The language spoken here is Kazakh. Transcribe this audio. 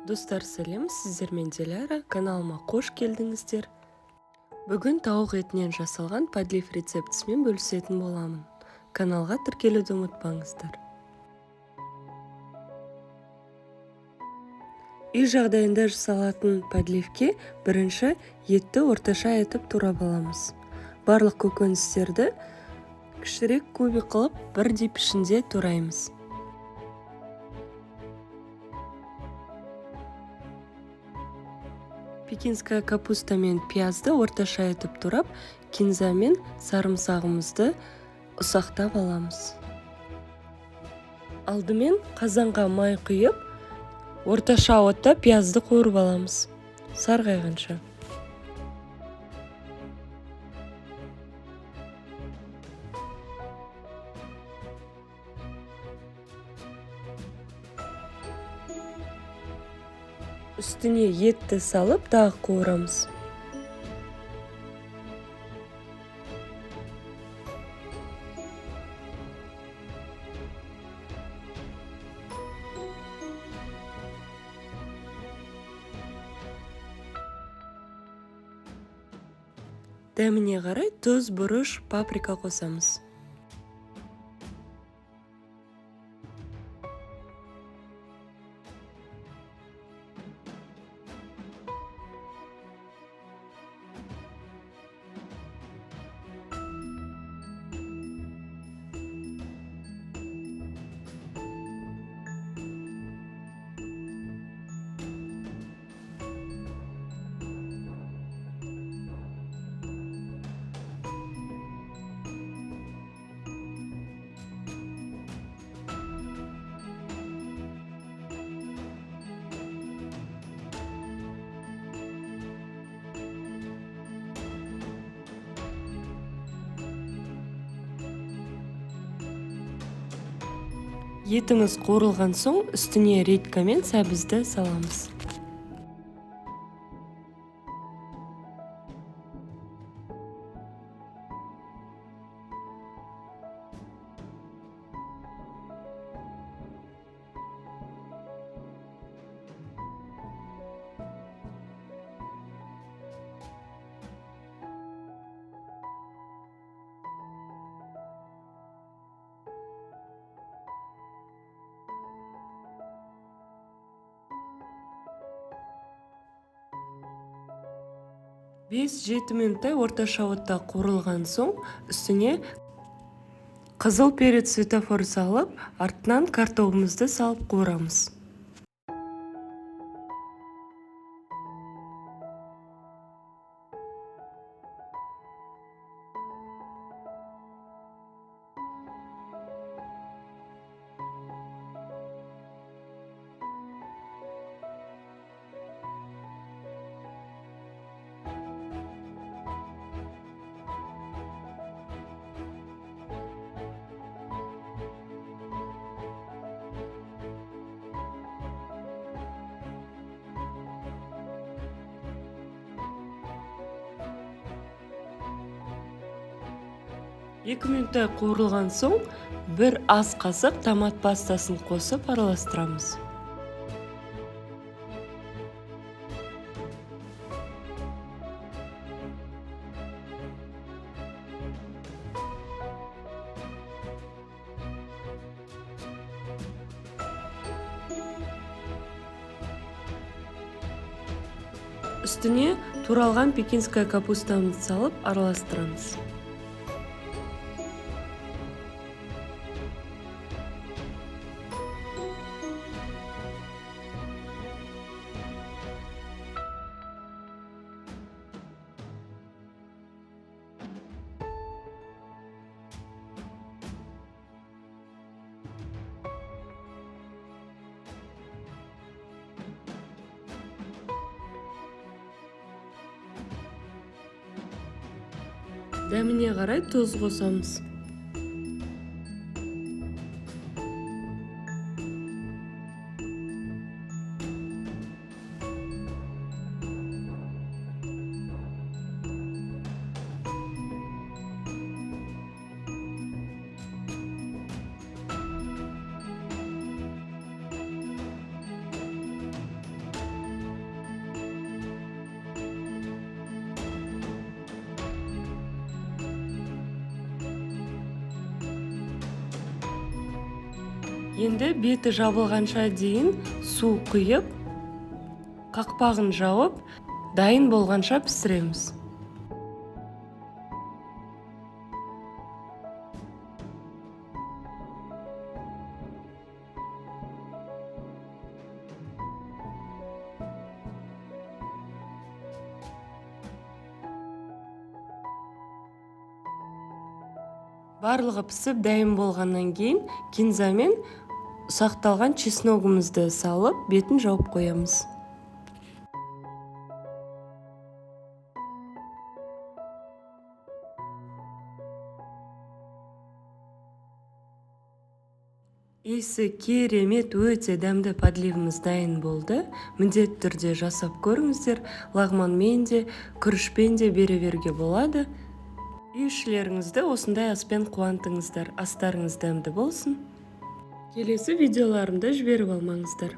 Достар, сәлем, сіздермен Диляра, каналыма қош келдіңіздер. Бүгін тауық етінен жасалған подлив рецептісімен бөлісетін боламын. Каналға тіркелуді ұмытпаңыздар. Үй жағдайында жасалатын подливке бірінші етті орташа етіп турап аламыз. Барлық көкөністерді кішірек кубик қылып бірдей пішінде тураймыз. Пекинская капуста мен пиязды орташа етіп турап, кинза мен сарымсағымызды ұсақтап аламыз. Алдымен қазанға май құйып, орташа отта пиязды қуырып аламыз, сарғайғанша. Үстіне етті салып, тағы қуырамыз. Дәміне қарай тұз, бұрыш, паприка қосамыз. Етіміз қуырылған соң үстіне редька мен сәбізді саламыз. Бес-жеті минуттай орташа отта қуырылған соң үстіне қызыл перец светофор салып, артынан картобымызды салып қуырамыз. Екі минуттай қуырылған соң бір ас қасық томат пастасын қосып араластырамыз. Үстіне туралған пекинская капустамызды салып араластырамыз. Дәміне қарай тұз қосамыз. Енді беті жабылғанша дейін су құйып, қақпағын жауып, дайын болғанша пісіреміз. Барлығы пісіп дайын болғаннан кейін кинзамен ұсақталған чесногымызды салып, бетін жауып қоямыз. Иісі керемет, өте дәмді подливіміз дайын болды. Міндетті түрде жасап көріңіздер. Лағманмен де, күрішпен де бере беруге болады. Үй ішілеріңізді осындай аспен қуантыңыздар. Астарыңыз дәмді болсын. Келесі видеоларымды жіберіп алмаңыздар.